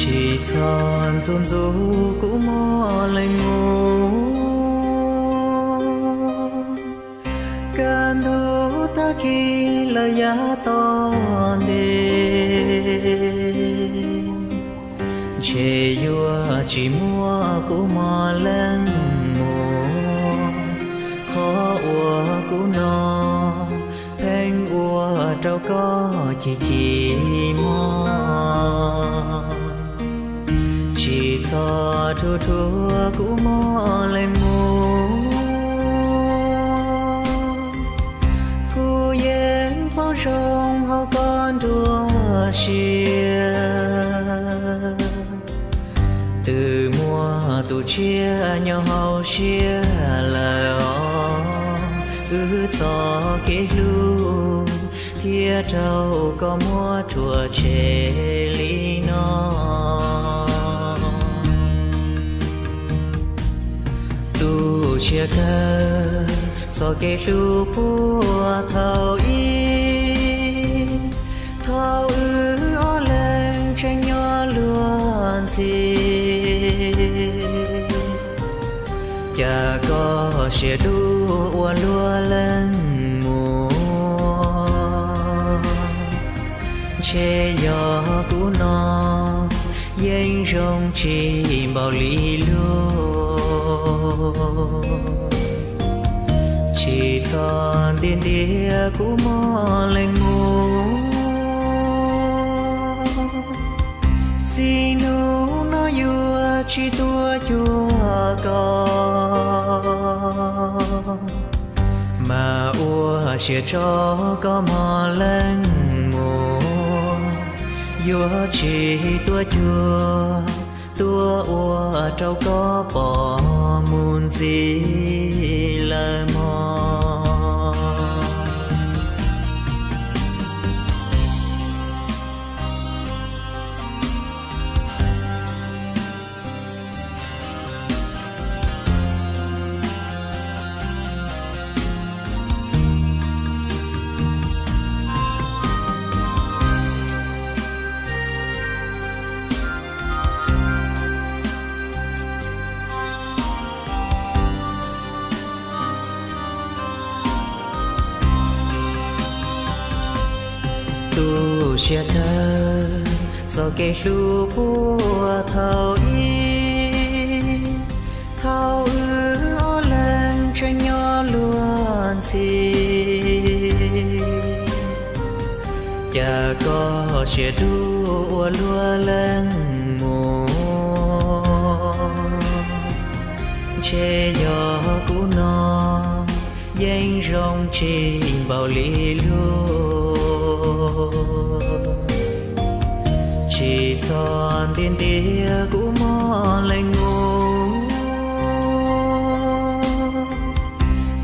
Tsis txhob ntxub ntxub kuv mog leej muam, kaj ntug tag kis lawm yav tom ntej, ntshe yuav tsis muaj kuv mog leej muam. Qhov uas kuv no pheej ua rau koj chim chim mog. Tsis txhob rhuav rhuav kuv mog leej muam, kuv yeej paub zoo hauv koj nruab siab. Twb muaj tus tshiab nyob hauv siab lawm os, wb txoj kev hlub thiaj raug koj muab rhuav tshem li no. Tu siab kawg txoj kev hlub puag thaum ub, thaum wb ob leeg tseem nyob luag ntxhi. Cas koj siab dub ua luaj leej muam, ntshe yog kuv no yeej zoo tsis npaum li luag. Tsis txhob ntiab ntiab kuv mog leej muam, txij hnub no yuav tsis tuaj cuag koj. Mas ua siab tso koj mog leej muam, yuav tsis tuaj cuag, tuaj ua rau koj pom mus ntxiv lawm mog. Tu siab kawg txoj kev hlub puag thaum ub, thaum wb ob leeg tseem nyob luag ntxhi. Cas koj siab dub ua luaj leej muam, ntshe yog kuv no yeej zoo tsis npaum li luag. Tsis txhob ntiab ntiab kuv mog leej muam,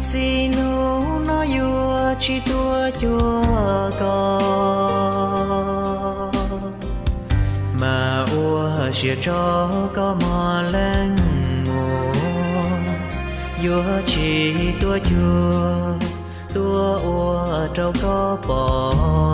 txij hnub no yuav tsis tuaj cuag koj. Mas ua siab tso koj mog leej muam, yuav tsis tuaj cuag, tuaj ua rau koj pom